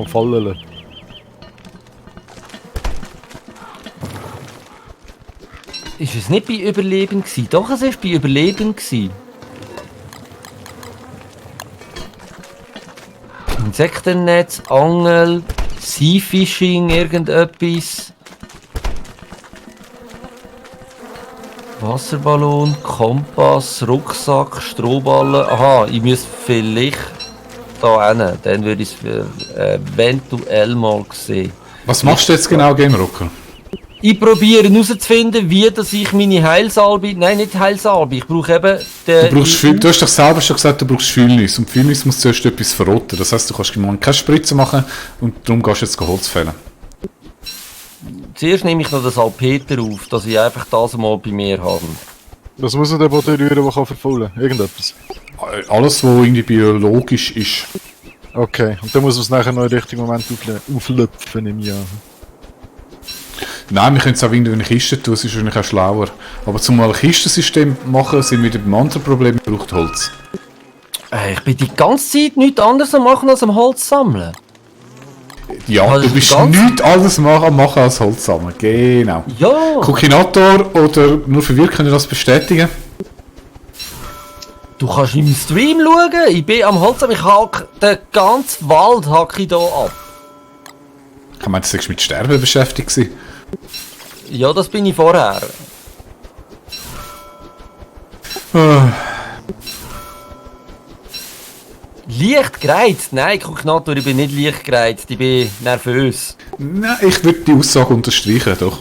fallen lassen. Ist es nicht bei Überleben gewesen? Doch, es ist bei Überleben gewesen. Insektennetz, Angel, Sea-Fishing, irgendetwas. Wasserballon, Kompass, Rucksack, Strohballen. Aha, ich müsste vielleicht da hin. Dann würde ich es eventuell mal sehen. Was machst du jetzt genau, Game Rocker? Ich probiere herauszufinden, wie dass ich meine Heilsalbe... Nein, nicht Heilsalbe. Ich brauche eben... Du hast doch selber schon gesagt, du brauchst Fühlnis. Und Fühlnis muss zuerst etwas verrotten. Das heisst, du kannst keine Spritze machen und darum gehst du jetzt Holz fällen. Zuerst nehme ich noch den Salpeter auf, dass ich einfach das mal bei mir habe. Was muss man denn rühren, der verfaulen kann? Irgendetwas? Alles, was irgendwie biologisch ist. Okay, und dann muss man es nachher noch im richtigen Moment auflöpfen, nehme ich an. Nein, wir können es auch in eine Kiste tun, es ist wahrscheinlich auch schlauer. Aber zum mal ein Kistensystem machen, sind wir wieder beim anderen Problem, man braucht Holz. Ich bin die ganze Zeit nichts anderes am machen als am Holz sammeln. Ja, Also du bist ganz- nichts anderes machen als Holz sammeln. Genau. Ja! Kokinator oder nur Verwirrt, können das bestätigen? Du kannst im Stream schauen, ich bin am Holz sammeln, ich hack den ganzen Wald hacke ich hier ab. Ich meine, du warst mit Sterben beschäftigt gewesen. Ja, das bin ich vorher. Leicht gereizt? Nein, Kokinator, ich bin nicht leicht gereizt, ich bin nervös. Nein, ich würde die Aussage unterstreichen, doch.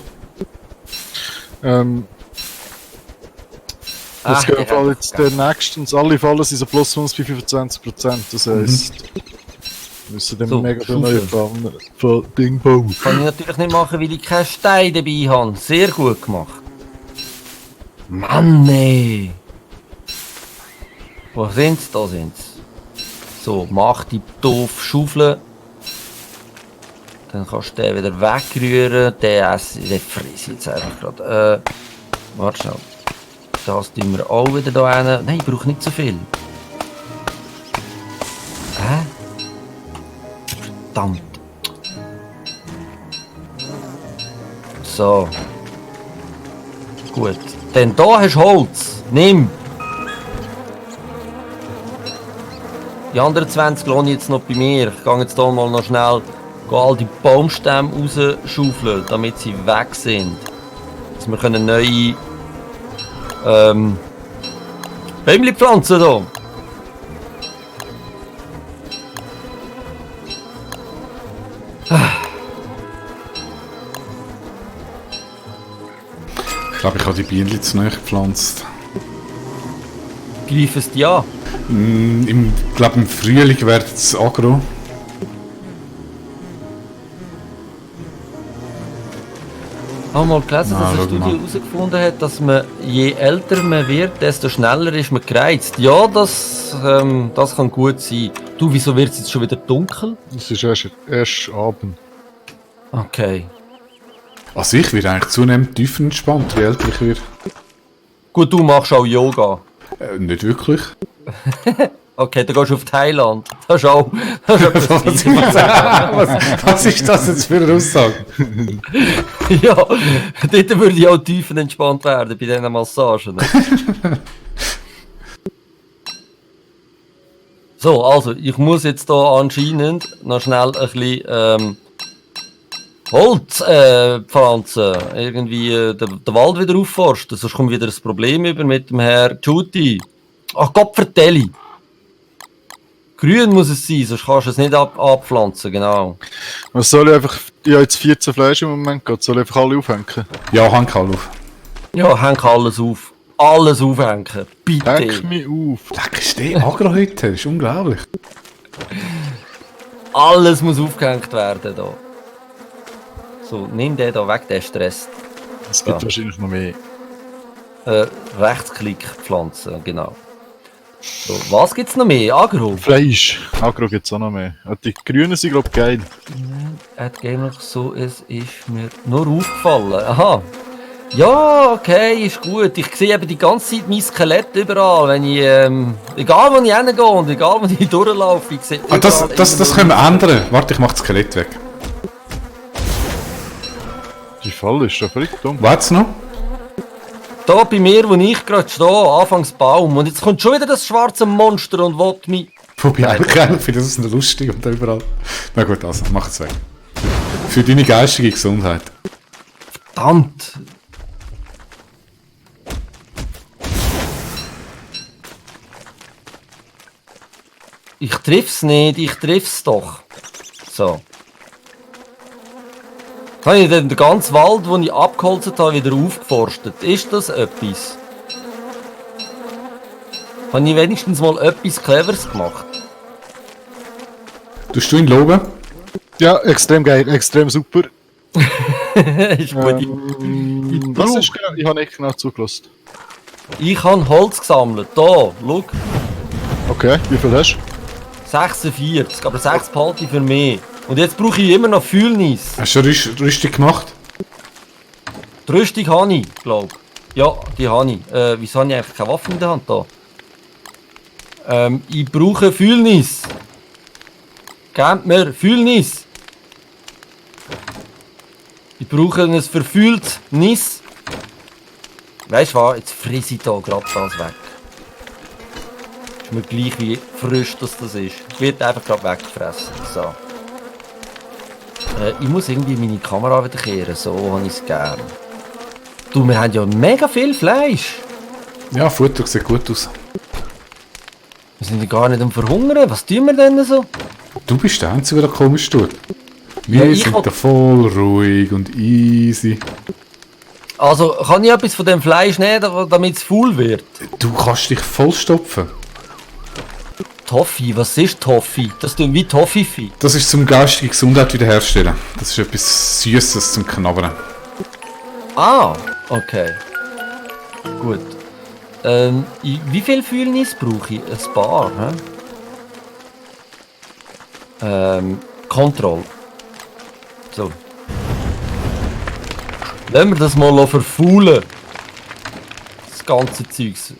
Jetzt gehen ja. jetzt der nächstens, alle Fallen sind so plus minus bei 25%. Das heisst, wir müssen dann So, mega viel Schufe. neue Fallen von Ding bauen. Kann ich natürlich nicht machen, weil ich keinen Stein dabei habe. Sehr gut gemacht. Mann, nee. Wo sind sie? Da sind sie. So, mach die doof Schaufel. Dann kannst du den wieder wegrühren. Den friss ich jetzt einfach gerade. Warte schnell. Das tun wir auch wieder da hin. Nein, ich brauche nicht so viel. Hä? Verdammt. So. Gut. Denn da hast du Holz. Nimm. Die anderen 20 lohne ich jetzt noch bei mir. Ich gehe jetzt hier mal noch schnell all die Baumstämme rausschaufeln, damit sie weg sind. Dass wir können neue Bäumchen pflanzen hier. Ich glaube, ich habe die Bienen zu nahe gepflanzt. Greif es dir an. Ich glaube, im Frühling wird es aggro. Ich habe mal gelesen, dass eine schau Studie mal. herausgefunden hat, dass man, je älter man wird, desto schneller ist man gereizt. Ja, das kann gut sein. Du, wieso wird es jetzt schon wieder dunkel? Es ist erst Abend. Okay. Also ich werde eigentlich zunehmend tiefenentspannt, je älter ich werde. Gut, du machst auch Yoga. Nicht wirklich. Okay, dann gehst du auf Thailand. Das ist auch etwas Was ist das jetzt für eine Aussage? Ja, dort würde ich auch tiefenentspannt werden bei diesen Massagen. Ne? So, also, ich muss jetzt hier anscheinend noch schnell ein bisschen Holz pflanzen. Irgendwie den Wald wieder aufforsten. Sonst kommt wieder ein Problem über mit dem Herr Juti. Ach Gott, vertelle! Grün muss es sein, sonst kannst du es nicht abpflanzen, genau. Was soll ich einfach... Ich habe jetzt 14 Fleisch im Moment gehabt. Soll ich einfach alle aufhängen? Ja, hang halt auf. Ja, häng alles auf. Alles aufhängen. Bitte. Häng mich auf. Leck, ist der aggro heute? Das ist unglaublich. Alles muss aufgehängt werden da. So, nimm den da weg, der Stress. Es gibt Ja. wahrscheinlich noch mehr. Rechtsklick pflanzen, genau. So, was gibt's noch mehr? Agro? Fleisch. Agro gibt es auch noch mehr. Und die Grünen sind, glaube ich, geil. Game noch so, es ist mir nur aufgefallen. Aha. Ja, okay, ist gut. Ich sehe eben die ganze Zeit mein Skelett überall, wenn ich, egal wo ich hingehe und egal wo ich durchlaufe, ich sehe Ah, das können wir ändern. Warte, ich mach das Skelett weg. Die Fall ist ja völlig dumm. Wart's noch? Da bei mir, wo ich gerade stehe, anfangs Baum. Und jetzt kommt schon wieder das schwarze Monster und will mich... Wobei eigentlich finde ich das ist lustig und da überall. Na gut, also, mach es weg. Für deine geistige Gesundheit. Verdammt! Ich triff's nicht, ich triff's doch. So. Jetzt habe ich den ganzen Wald, den ich abgeholzt habe, wieder aufgeforstet. Ist das etwas? Habe ich wenigstens mal etwas Cleveres gemacht? Tust du ihn loben? Ja, extrem geil, extrem super. Ist gut. Was ist genau? Ich habe nicht genau zugelassen. Ich habe Holz gesammelt. Da, schau. Okay, wie viel hast du? 46, aber 6 behalte ich für mich. Und jetzt brauche ich immer noch Fühlnis. Hast du Rüstung gemacht? Die Rüstung habe ich, glaube ich. Ja, die habe ich. Wieso habe ich eigentlich keine Waffe in der Hand da? Ich brauche Fühlnis. Gebt mir Fühlnis. Ich brauche ein verfühltes Nis. Weißt du was? Jetzt friss ich da gerade das weg. Ist mir gleich wie frisch das ist. Wird einfach gerade weggefressen. So. Ich muss irgendwie meine Kamera wieder kehren. So habe ich es gern. Du, wir haben ja mega viel Fleisch. Ja, Futter sieht gut aus. Wir sind ja gar nicht am Verhungern. Was tun wir denn so? Du bist der Einzige, der komisch tut. Wir Ja, ich sind will- da voll ruhig und easy. Also, kann ich etwas von dem Fleisch nehmen, damit es faul wird? Du kannst dich vollstopfen. Toffee, was ist Toffee? Das tun wie Toffifee. Das ist zum geistige Gesundheit wiederherstellen. Das ist etwas Süßes zum Knabbern. Ah, okay. Gut. Wie viel Fühlnis brauche ich? Ein paar, hä? Kontroll. So. Lassen wir das mal verfaulen. Das ganze Zeugs.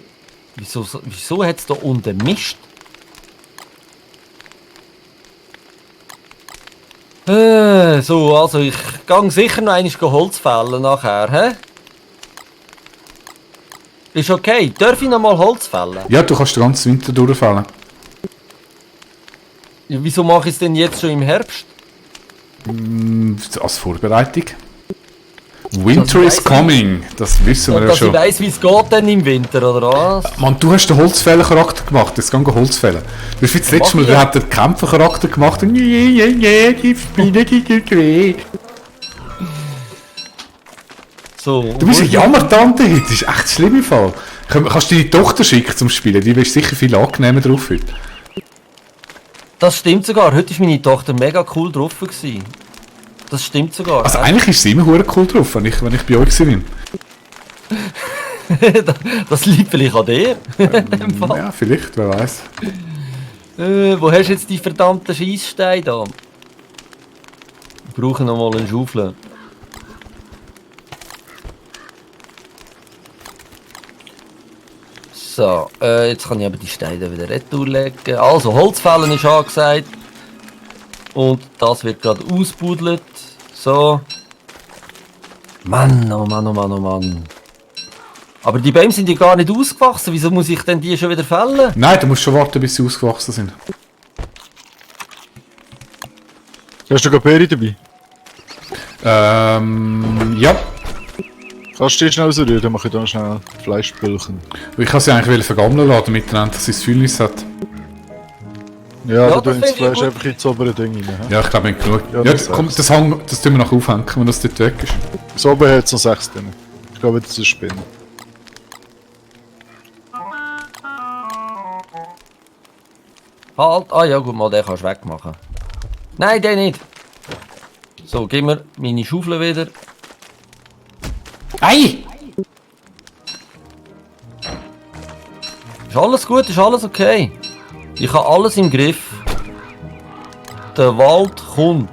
Wieso hat es da unten Mist? So, also ich gehe sicher noch einmal Holz fällen nachher, hä? Ist okay. Darf ich noch mal Holz fällen? Ja, du kannst den ganzen Winter durchfallen. Ja, wieso mache ich es denn jetzt schon im Herbst? Als Vorbereitung. Winter Dass is ich weiss, coming. Das wissen wir Und ja dass ich schon. weiss, wie es geht dann im Winter, oder was? Mann, du hast den Holzfällen-Charakter gemacht. Jetzt gehen wir Holz fällen. Du hast wie das letzte Mach Mal, ich der ja. hat den Kämpfer-Charakter gemacht und die Spinne, die tut weh. So. Du bist eine Jammertante heute. Das ist echt schlimm im Fall. Kannst du deine Tochter schicken zum Spielen? Die wirst sicher viel angenehmer drauf heute. Das stimmt sogar. Heute war meine Tochter mega cool drauf. Gewesen. Das stimmt sogar. Also eigentlich ist sie immer hure cool drauf, wenn ich bei euch bin. Das liegt vielleicht an dir. Im Fall. Ja, vielleicht, wer weiß. Wo hast du jetzt die verdammten Scheisssteine da? Wir brauchen noch mal eine Schaufel. So, jetzt kann ich aber die Steine wieder retour legen. Also, Holzfällen ist angesagt. Und das wird gerade ausbudelt. So. Mann, oh Mann, oh Mann, oh Mann. Aber die Bäume sind ja gar nicht ausgewachsen. Wieso muss ich denn die schon wieder fällen? Nein, du musst schon warten, bis sie ausgewachsen sind. Hast du Beere dabei? Ja. Kannst du die schnell rausrühren, dann mache ich dann schnell Fleischbüllchen. Ich kann sie eigentlich vergammeln lassen, damit sie das Fühlnis hat. Ja, Ja, da das tun das finde ich Fleisch gut. einfach ins obere Ding rein. hä? Ja, ich glaube, ich genug. Ja, Ja, das komm, sagst das tun wir noch aufhängen, wenn das dort weg ist. Das oben hat es noch 6 drin. Ich glaube, das ist eine Spinne. Halt! Ah ja, gut, mal den kannst du wegmachen. Nein, den nicht. So, gib mir meine Schaufel wieder. Ei! Ist alles gut, ist alles okay. Ich habe alles im Griff. Der Wald kommt.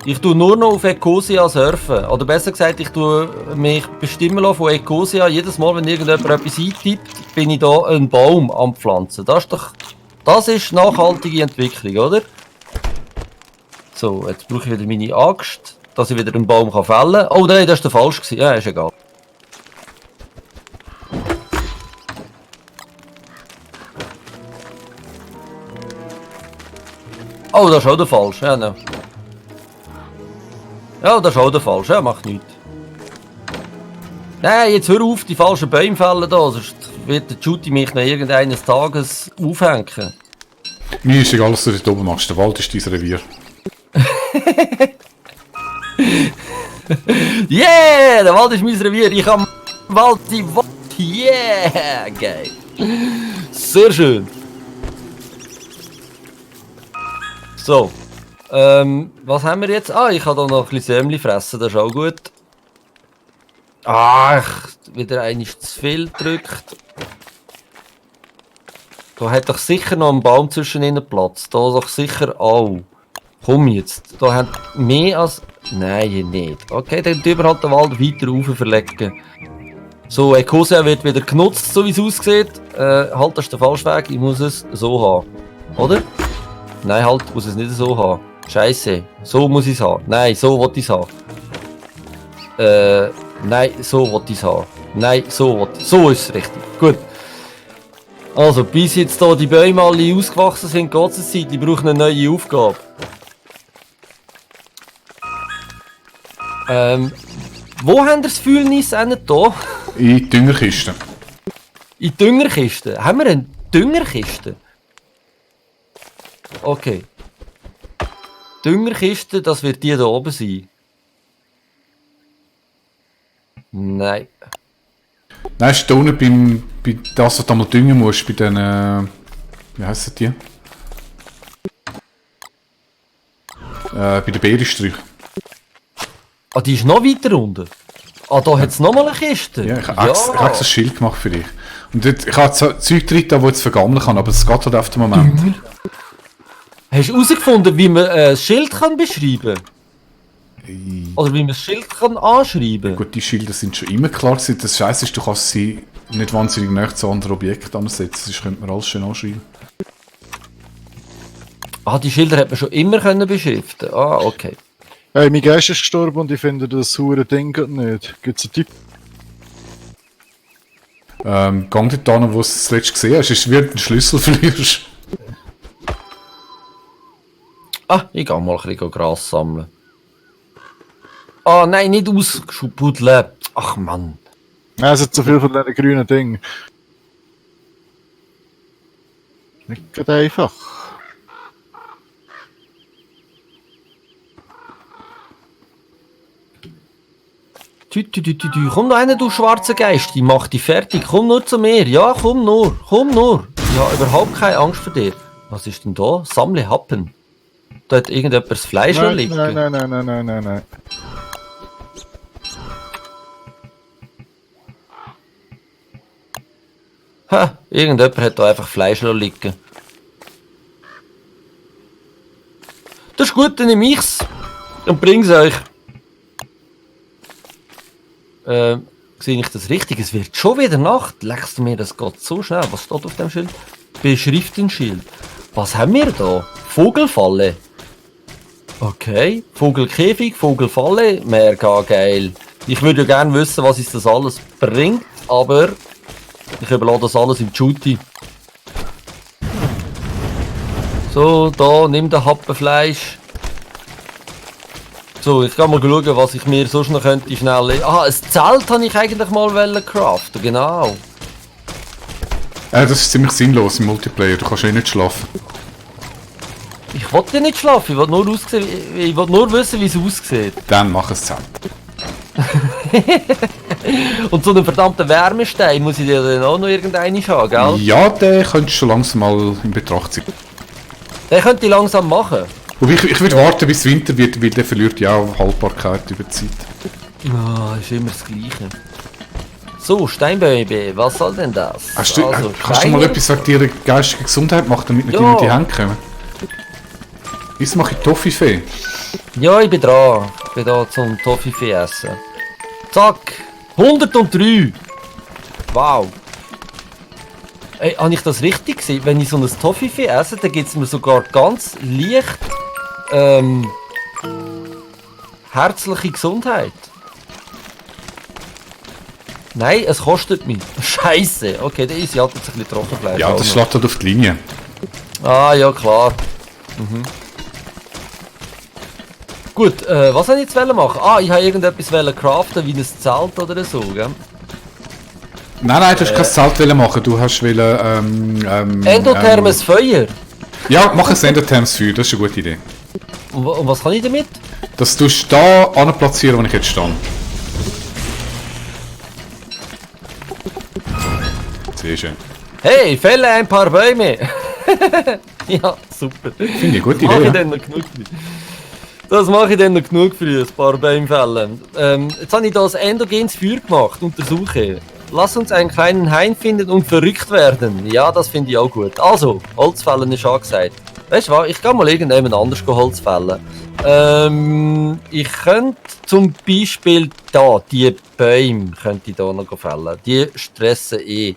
Ich tue nur noch auf Ecosia surfen. Oder besser gesagt, ich tue mich bestimmen lassen von Ecosia. Jedes Mal, wenn irgendjemand etwas eintippt, bin ich da einen Baum am Pflanzen. Das ist nachhaltige Entwicklung, oder? So, jetzt brauche ich wieder meine Axt, dass ich wieder einen Baum fällen kann. Oh nein, das war der falsch. Ja, ist egal. Oh, das ist auch der falsch. Ja, ne. Ja, das ist auch der falsch. Ja, macht nichts. Nein, jetzt hör auf, die falschen Bäume fällen da, sonst wird der Juti mich noch irgendeines Tages aufhängen. Mir ist egal, was du dort oben machst. Der Wald ist dein Revier. Yeah, der Wald ist mein Revier. Ich am Wald die Wald. Yeah, geil. Sehr schön. So. Was haben wir jetzt? Ah, ich kann da noch ein bisschen Sämli fressen, das ist auch gut. Ach, wieder einmal zu viel gedrückt. Da hat doch sicher noch ein Baum zwischen ihnen Platz. Da doch sicher auch. Komm jetzt. Da hat mehr als... Nein, nicht. Okay, dann tun wir halt den Wald weiter rauf verlegen. So, Ecosia wird wieder genutzt, so wie es aussieht. Halt, das ist der falsche Weg. Ich muss es so haben. Oder? Nein, halt, ich muss es nicht so haben. Scheiße. So muss ich es haben. Nein, so will ich es haben. Nein, so will ich es haben. Nein, so ist es richtig. Gut. Also, bis jetzt hier die Bäume alle ausgewachsen sind, geht es Zeit. Die brauchen eine neue Aufgabe. Wo haben wir das Fühlnis hier? In die Düngerkiste. In die Düngerkiste? Haben wir eine Düngerkiste? Okay. Düngerkiste, das wird die da oben sein. Nein. Nein, ist da unten bei das, was du einmal düngen musst, bei den... wie heissen die? Bei den Beerensträuchen. Ah, die ist noch weiter unten? Ah, da hat es nochmal eine Kiste? Ja, ich habe extra ein Schild gemacht für dich. Und dort, ich habe so Zeug drin, das ich vergammeln kann, aber es geht halt auf den Moment. Hast du herausgefunden, wie man ein Schild kann beschreiben kann? Oder wie man das Schild kann anschreiben? Gut, die Schilder sind schon immer klar gewesen. Das Scheiße ist, du kannst sie nicht wahnsinnig nah zu anderen Objekten ansetzen, sonst könnte man alles schön anschreiben. Ah, die Schilder hat man schon immer können beschriften. Ah, okay. Hey, mein Geist ist gestorben und ich finde das saure Ding grad nicht. Gibt's einen Tipp? Gang dort hin, wo du es das letzte gesehen hast. Es ist wie wenn du einen Schlüssel verlierst. Ah, ich gehe mal ein bisschen Gras sammeln. Ah, nein, nicht ausschubuddeln. Ach Mann. Ja, es hat zu viel von diesen grünen Dingen. Nicht grad einfach. Komm noch einer, du schwarzer Geist, ich mach dich fertig, komm nur zu mir, ja, komm nur. Ich habe überhaupt keine Angst vor dir. Was ist denn da? Sammle Happen. Da hat irgendjemand das Fleisch liegen. Nein. Ha, irgendjemand hat da einfach Fleisch liegen. Das ist gut, dann nehme ich's und bring's euch. Sehe ich das richtig? Es wird schon wieder Nacht. Leckst du mir, das geht so schnell. Was steht auf dem Schild? Beschriftenschild. Was haben wir da? Vogelfalle. Okay. Vogelkäfig, Vogelfalle. Mega geil. Ich würde ja gerne wissen, was uns das alles bringt, aber ich überlasse das alles im Juti. So, da, nimm den Happen Fleisch. So, ich kann mal schauen, was ich mir sonst noch könnte schnell... Ah, ein Zelt habe ich eigentlich mal craften, genau. Das ist ziemlich sinnlos im Multiplayer, du kannst eh nicht schlafen. Ich wollte nicht schlafen, ich wollte nur wissen, wie es aussieht. Dann mach ein Zelt. Und so einen verdammten Wärmestein muss ich dir dann auch noch irgendeinen haben, gell? Ja, den könntest du schon langsam mal in Betracht ziehen. Den könnte ich langsam machen. Und ich würde warten, bis Winter wird, weil der verliert ja auch Haltbarkeit über die Zeit. Ah, ist immer das Gleiche. So, Steinbaby, was soll denn das? Kannst du mal etwas wegen ihrer geistigen Gesundheit machen, damit nicht in die Hände kommen? Jetzt mache ich Toffifee. Ja, ich bin dran. Ich bin da zum Toffifee essen. Zack! 103! Wow! Ey, habe ich das richtig gesehen? Wenn ich so ein Toffifee esse, dann gibt es mir sogar ganz leicht herzliche Gesundheit. Nein, es kostet mich. Scheiße. Okay, der ist ja jetzt ein bisschen Trockenfleisch. Ja, das schlägt halt auf die Linie. Ah, ja klar. Gut, was soll ich jetzt machen? Ah, ich habe irgendetwas craften, wie ein Zelt oder so, gell? Nein, du hast kein Zelt machen, du hast Endothermes Feuer. Ja, mach ein Endothermes Feuer, das ist eine gute Idee. Und was kann ich damit? Das tust du da an platzieren, wo ich jetzt stehe. Sehr schön. Hey, fälle ein paar Bäume! Ja, super. Finde ich eine gute Mache Idee. ich dann noch genug für. Das mache ich dann noch genug für ein paar Bäume fällen. Jetzt habe ich das endogenes Feuer gemacht, untersuche. Lass uns einen kleinen Hain finden und verrückt werden. Ja, das finde ich auch gut. Also, Holzfällen ist angesagt. Weißt du was, ich kann mal irgendjemand anders Holz fällen. Ich könnte zum Beispiel da, die Bäume könnte ich da noch fällen. Die stressen eh.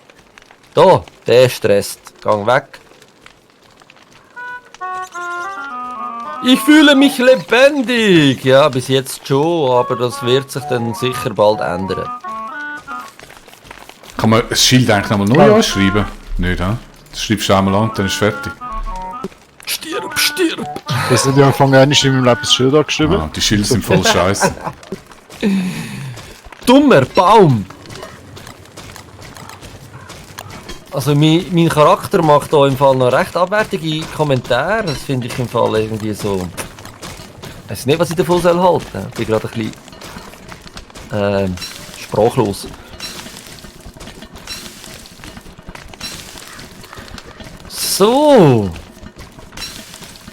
Da, der stresst. Gang weg. Ich fühle mich lebendig. Ja, bis jetzt schon, aber das wird sich dann sicher bald ändern. Kann man das Schild eigentlich nochmal neu anschreiben? Nicht, hä? Das schreibst du einmal an und dann ist es fertig. Stirb, stirb. Das ist nicht angefangen, einmal in meinem Leben das Schild angeschrieben. Ah, die Schilder sind voll scheiße. Dummer Baum. Also mein Charakter macht da im Fall noch recht abwertige Kommentare. Das finde ich im Fall irgendwie so... Ich weiß nicht, was ich davon soll halten. Ich bin gerade ein bisschen... sprachlos. So.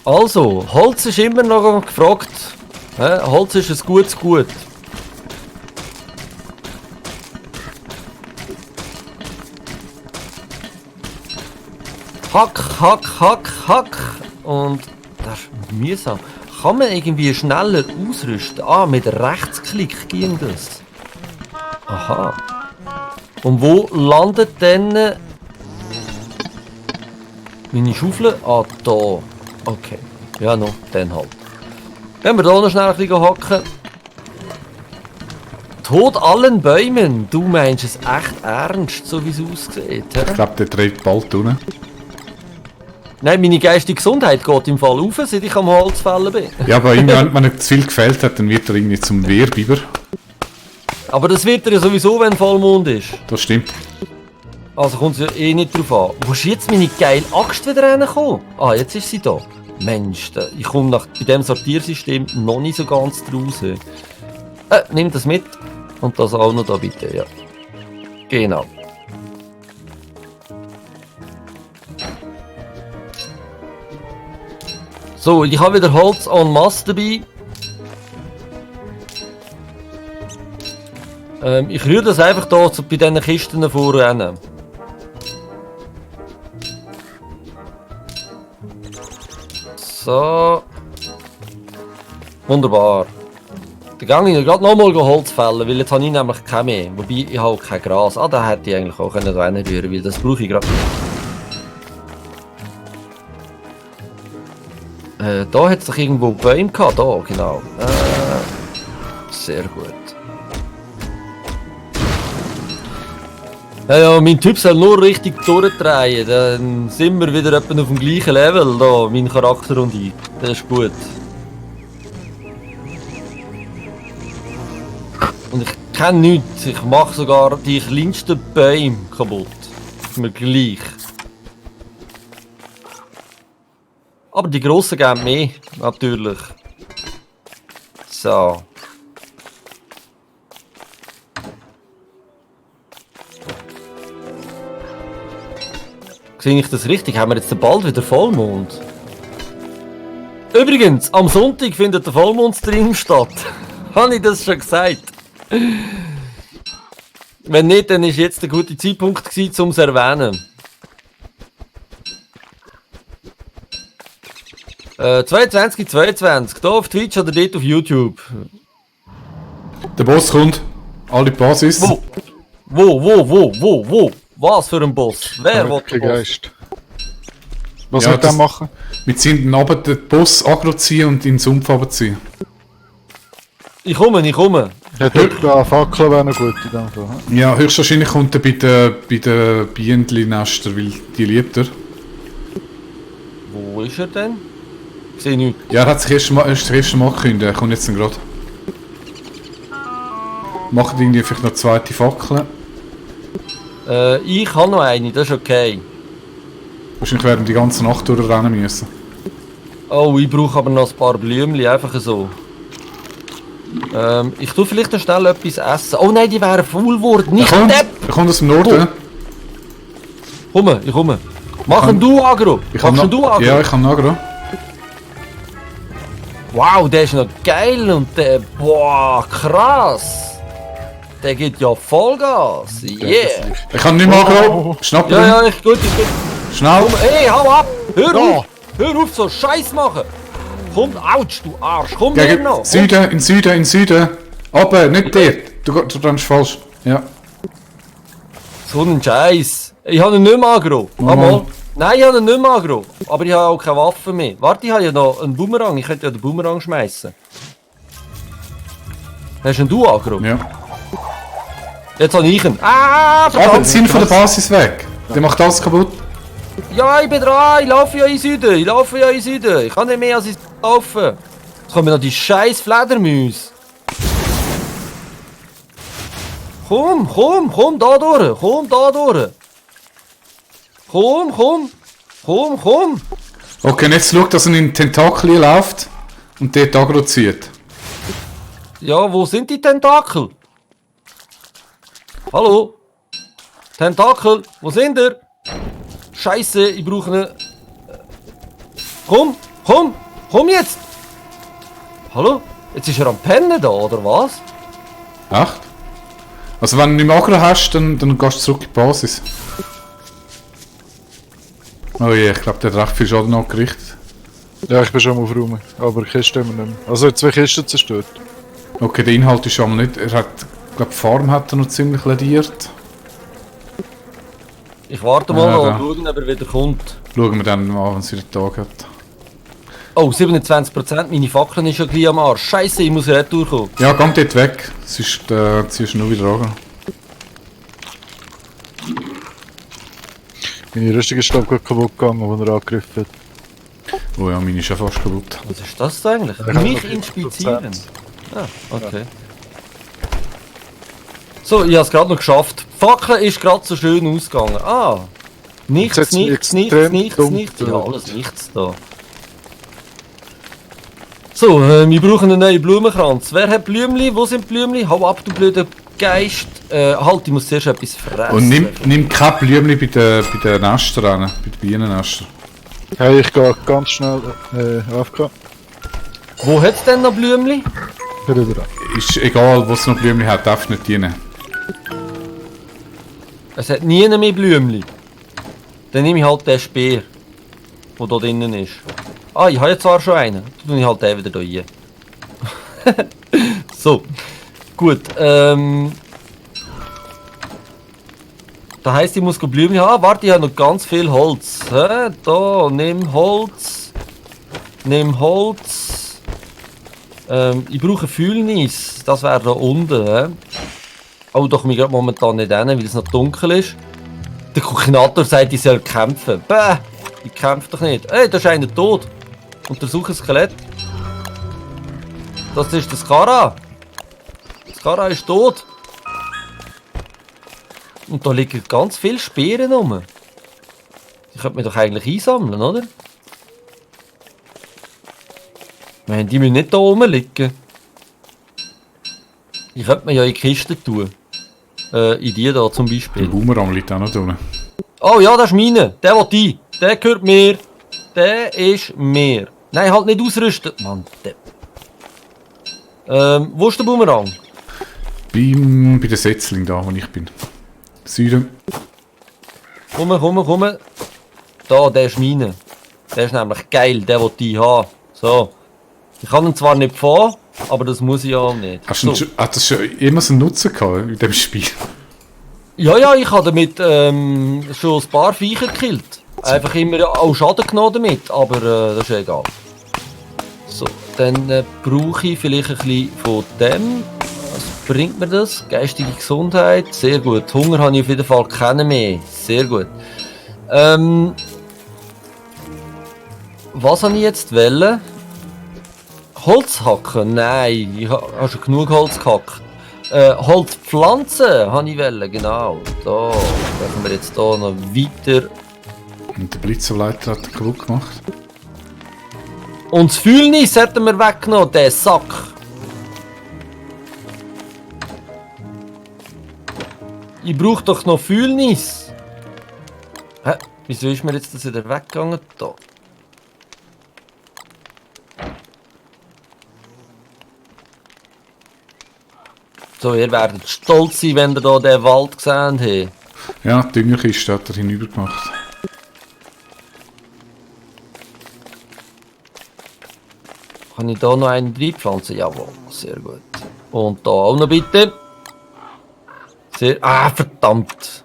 Also, Holz ist immer noch gefragt. Holz ist ein gutes Gut. Hack, hack, hack, hack. Und das ist mühsam. Kann man irgendwie schneller ausrüsten? Ah, mit Rechtsklick ging das. Aha. Und wo landet denn meine Schaufel? Ah, da. Okay. Ja, noch, dann halt. Wenn wir da noch schnell ein bisschen hacken. Tod allen Bäumen. Du meinst es echt ernst, so wie es aussieht. Ich glaube, der dreht bald unten. Nein, meine geistige Gesundheit geht im Fall auf, seit ich am Holzfällen bin. Ja, aber irgendwie, wenn er zu viel gefällt hat, dann wird er irgendwie zum Wehrbiber. Aber das wird er ja sowieso, wenn Vollmond ist. Das stimmt. Also kommt es ja eh nicht drauf an. Wo ist jetzt meine geile Axt wieder reingekommen? Ah, jetzt ist sie da. Mensch, ich komme bei diesem Sortiersystem noch nicht so ganz draus. Nimm das mit. Und das auch noch da bitte, ja. Genau. So, ich habe wieder Holz en masse dabei. Ich rühre das einfach hier so bei diesen Kisten vorne. So. Wunderbar. Dann gehe ich gerade nochmal Holz fällen, weil jetzt habe ich nämlich kein mehr. Wobei, ich habe kein Gras. Ah, da hätte ich eigentlich auch da reinrühren, weil das brauche ich gerade. Da hat es doch irgendwo Bäume gehabt. Da, genau. Sehr gut. Ja, mein Typ soll nur richtig durchdrehen. Dann sind wir wieder etwa auf dem gleichen Level, da, mein Charakter und ich. Das ist gut. Und ich kenne nichts. Ich mache sogar die kleinsten Bäume kaputt. Ist mir gleich. Aber die grossen geben mehr, natürlich. So. Sehe ich das richtig? Haben wir jetzt bald wieder Vollmond? Übrigens, am Sonntag findet der Vollmondstream statt. Habe ich das schon gesagt? Wenn nicht, dann ist jetzt der gute Zeitpunkt gewesen, um es zu erwähnen. 22, hier auf Twitch oder dort auf YouTube. Der Boss kommt. Alle Basis. Wo? Was für ein Boss? Wer will Wirklich den Boss? Geist. Was Ja, wird der das- machen? Mit hinten runter den Boss aggro ziehen und in den Sumpf runterziehen. Ich komme. Ja, dort eine Fackel wäre noch gut in dem Fall. Hm? Ja, höchstwahrscheinlich kommt er bei den Bienenli-Nester, weil die liebt er. Wo ist er denn? Ich sehe nichts. Ja, er hat sich erst das erste Mal gekündigt, er kommt jetzt dann gerade. Macht irgendwie vielleicht noch eine zweite Fackel. Ich habe noch eine, das ist okay. Wahrscheinlich werden wir die ganze Nacht durchrennen müssen. Oh, ich brauche aber noch ein paar Blümchen, einfach so. Ich tue vielleicht noch schnell etwas essen. Oh nein, die wären faul geworden. Nicht Depp! Er kommt aus dem Norden. Ich komme. Mach ein du Agro. Machst ein du Agro? Ja, ich kann Agro. Wow, der ist noch geil und der... Boah, krass. Der geht ja Vollgas. Yeah. Ich kann nicht mehr Agro. Schnapp ihn. Ja, gut. Schnell. Komm, hey, hau ab! Hör Ja. auf! Hör auf, so Scheiß machen! Komm, ouch, du Arsch! Komm her Gegen noch! Süden, in Süden. Aber nicht dort. Du rennst falsch. Ja. So ein Scheiß! Ich habe ihn nicht mehr agro. Mal. Nein, ich habe ihn nicht mehr agro. Aber ich habe auch keine Waffe mehr. Warte, ich habe ja noch einen Boomerang. Ich könnte ja den Boomerang schmeißen. Hast du du agro? Ja. Jetzt habe ich ihn. Ah, Aber verdammt! ziehen von der Basis weg. Der macht alles kaputt. Ja, ich bin dran! Ich laufe ja in Süden! Ich kann nicht mehr als ich laufen! Jetzt kommen noch die scheiß Fledermäuse! Komm, da durch! Komm! Okay, und jetzt schau, dass er in den Tentakel läuft und dort Agro zieht. Ja, wo sind die Tentakel? Hallo? Tentakel, wo sind ihr? Scheiße, ich brauche eine... Komm jetzt! Hallo? Jetzt ist er am Pennen da, oder was? Echt? Also wenn du nicht mehr Agro hast, dann gehst du zurück in die Basis. Oh je, ich glaube, der hat recht viel Schaden angerichtet. Ja, ich bin schon am Aufräumen, aber Kisten haben wir nicht mehr. Also 2 Kisten zerstört. Okay, der Inhalt ist schon mal nicht... Er hat... Ich glaube, die Farm hat er noch ziemlich lediert. Ich warte mal Ja, und da. schauen, ob er wieder kommt. Schauen wir dann mal, wenn es wieder Tag hat. Oh, 27%, meine Fackeln ist schon gleich am Arsch. Scheiße, ich muss retour kommen. Ja, geh dort weg. Sonst ziehst du nur wieder an. Meine Rüstung ist glaube ich kaputt gegangen, als er angegriffen hat. Oh ja, meine ist ja fast kaputt. Was ist das eigentlich? Ich hab Mich noch inspizieren. 40%. Ah, okay. So, ich habe es gerade noch geschafft. Die Fackel ist gerade so schön ausgegangen. Ah! Nichts. Jetzt Ja, extrem alles nichts da. So, wir brauchen einen neuen Blumenkranz. Wer hat Blümli? Wo sind Blümli? Hau ab, du blöder Geist. Halt, ich muss zuerst etwas fressen. Und nimm kein Blümchen bei den Nestern rein, bei den Bienennestern. Hey, ich gehe ganz schnell AFK. Wo hat es denn noch Blümli? Wieder dran. Ist egal, was noch Blümchen hat, darfst du nicht dienen. Es hat nie mehr Blümli. Dann nehme ich halt den Speer, der da drinnen ist. Ah, ich habe jetzt zwar schon einen. Dann tue ich halt den wieder hier rein. So. Gut, das heisst, ich muss Blümchen haben. Warte, ich habe noch ganz viel Holz. Hä? Da, nimm Holz. Ich brauche Fühlnis. Das wäre da unten. Hä? Oh, doch mich gerade momentan nicht hin, weil es noch dunkel ist. Der Koordinator sagt, ich soll kämpfen. Bäh, ich kämpfe doch nicht. Ey, da ist einer tot. Untersuche ein Skelett. Das ist der Skara. Skara ist tot. Und da liegen ganz viele Speeren rum. Die könnte man doch eigentlich einsammeln, oder? Nein, die müssen nicht da rumliegen. Die könnte man ja in die Kiste tun. In die da zum Der Beispiel. Boomerang liegt auch noch drin. Oh ja, das ist meine. Der will ich. Der gehört mir. Der ist mir. Nein, halt nicht ausrüsten. Mann, der. Wo ist der Boomerang? Bei der Setzling da, wo ich bin. Süden. Komm. Da, der ist meine. Der ist nämlich geil, der will ich haben. So. Ich kann ihn zwar nicht fahren, aber das muss ich auch nicht. Hast du hat das schon immer so einen Nutzen gehabt in dem Spiel? Ja, ich habe damit schon ein paar Viecher gekillt. Einfach immer auch Schaden genommen damit, aber das ist egal. So, dann brauche ich vielleicht ein bisschen von dem. Was bringt mir das? Geistige Gesundheit, sehr gut. Hunger habe ich auf jeden Fall keinen mehr. Sehr gut. Was habe ich jetzt wollen? Holz hacken? Nein, ich habe schon genug Holz gehackt. Holzpflanzen habe ich wollen, genau. Da machen wir jetzt hier noch weiter. Und der Blitzableiter hat den kaputt gemacht. Und das Fühlnis hätten wir weggenommen, den Sack. Ich brauche doch noch Fühlnis. Hä? Wieso ist mir jetzt das wieder weggegangen? Da. So, ihr werdet stolz sein, wenn ihr hier den Wald gesehen habt. Ja, die Düngerkiste hat er hinüber gemacht. Kann ich da noch einen reinpflanzen? Jawohl, sehr gut. Und da auch noch bitte. Sehr. Ah, verdammt!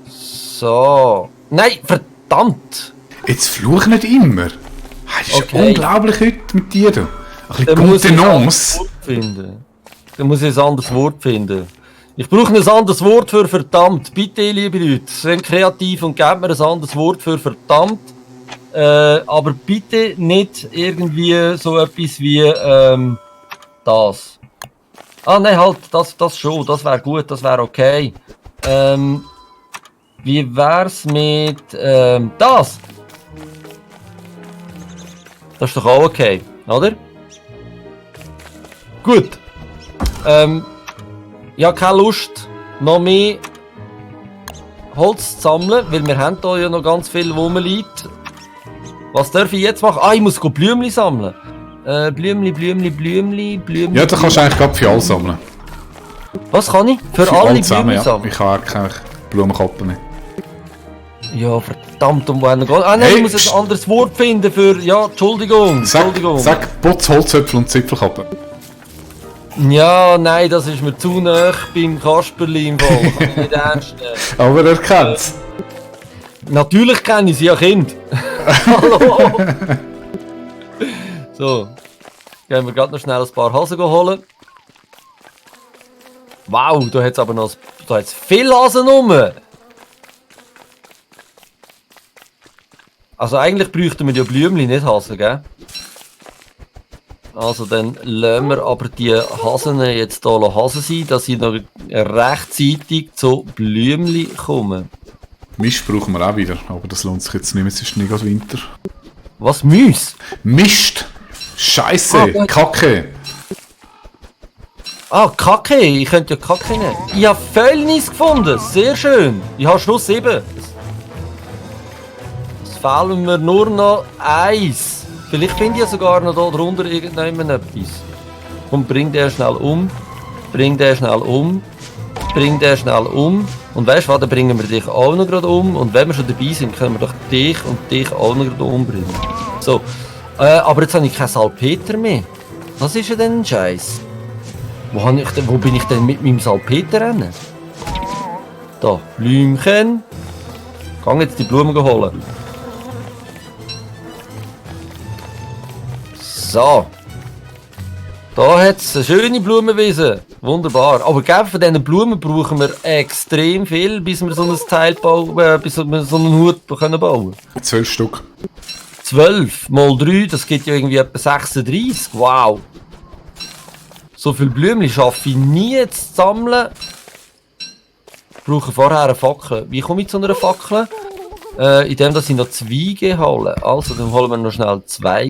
So. Nein, verdammt! Jetzt fluch nicht immer! Das ist Okay. unglaublich heute mit dir. Ein bisschen Dann muss ich ein anderes Kontenance. Wort finden. Dann muss ich ein anderes Wort finden. Ich brauche ein anderes Wort für verdammt. Bitte, liebe Leute, seid kreativ und gebt mir ein anderes Wort für verdammt. Aber bitte nicht irgendwie so etwas wie das. Ah nein, halt, das schon, das wäre gut, das wäre okay. Wie wär's mit das? Das ist doch auch okay, oder? Gut. Ich habe keine Lust, noch mehr Holz zu sammeln, weil wir haben hier ja noch ganz viel rumliegt. Was darf ich jetzt machen? Ah, ich muss Blümchen sammeln. Blümchen. Ja, da kannst du eigentlich gerade für alles sammeln. Was kann ich? Für alle alles zusammen, Blümchen ja. sammeln? Ich habe auch keine Blumenkappen mehr. Ja, verdammt, um wohin gehen. Ah nein, Hey, ich muss ein anderes Wort finden für... Ja, Entschuldigung. Sag Putz, Holzöpfel und Zipfelkappen. Ja, nein, das ist mir zu nah beim Kasperli im Fall. Kann ich nicht ernst nehmen. Aber er kennt's. Natürlich kenne ich sie ja Kind. Hallo. So. Gehen wir gerade noch schnell ein paar Hasen holen. Wow, da hat es aber noch da hat's viel Hasen rum. Also eigentlich bräuchten wir ja Blümchen, nicht Hasen, gell? Also dann lassen wir aber die Hasen jetzt hier Hasen sein, dass sie noch rechtzeitig zu Blümchen kommen. Mist brauchen wir auch wieder, aber das lohnt sich jetzt nicht mehr, es ist nicht gerade Winter. Was? Müs? Mist! Scheiße! Ah, Kacke! Ah, Kacke. Ich könnte ja Kacke nehmen. Ich habe Fäulnis gefunden. Sehr schön. Ich habe schon 7. Es fehlen mir nur noch 1. Vielleicht finde ich ja sogar noch da drunter irgendjemand etwas. Komm, bring den schnell um. Bring den schnell um. Bring den schnell um. Und weißt du was, dann bringen wir dich auch noch gerade um. Und wenn wir schon dabei sind, können wir doch dich und dich auch noch gerade umbringen. So. Aber jetzt habe ich keinen Salpeter mehr. Was ist denn ein Scheiß? Wo bin ich denn mit meinem Salpeter rennen? Da, Blümchen. Gang jetzt die Blumen holen. So. Da hat es eine schöne Blumenwiese. Wunderbar. Aber gell, von diesen Blumen brauchen wir extrem viel, bis wir so ein Teil bauen, bis wir so einen Hut bauen können. 12 Stück. 12 mal 3, das gibt ja irgendwie etwa 36. Wow. So viele Blümchen schaffe ich nie zu sammeln. Ich brauche vorher eine Fackel. Wie komme ich zu einer Fackel? Indem dass ich noch Zweige hole. Also, dann holen wir noch schnell 2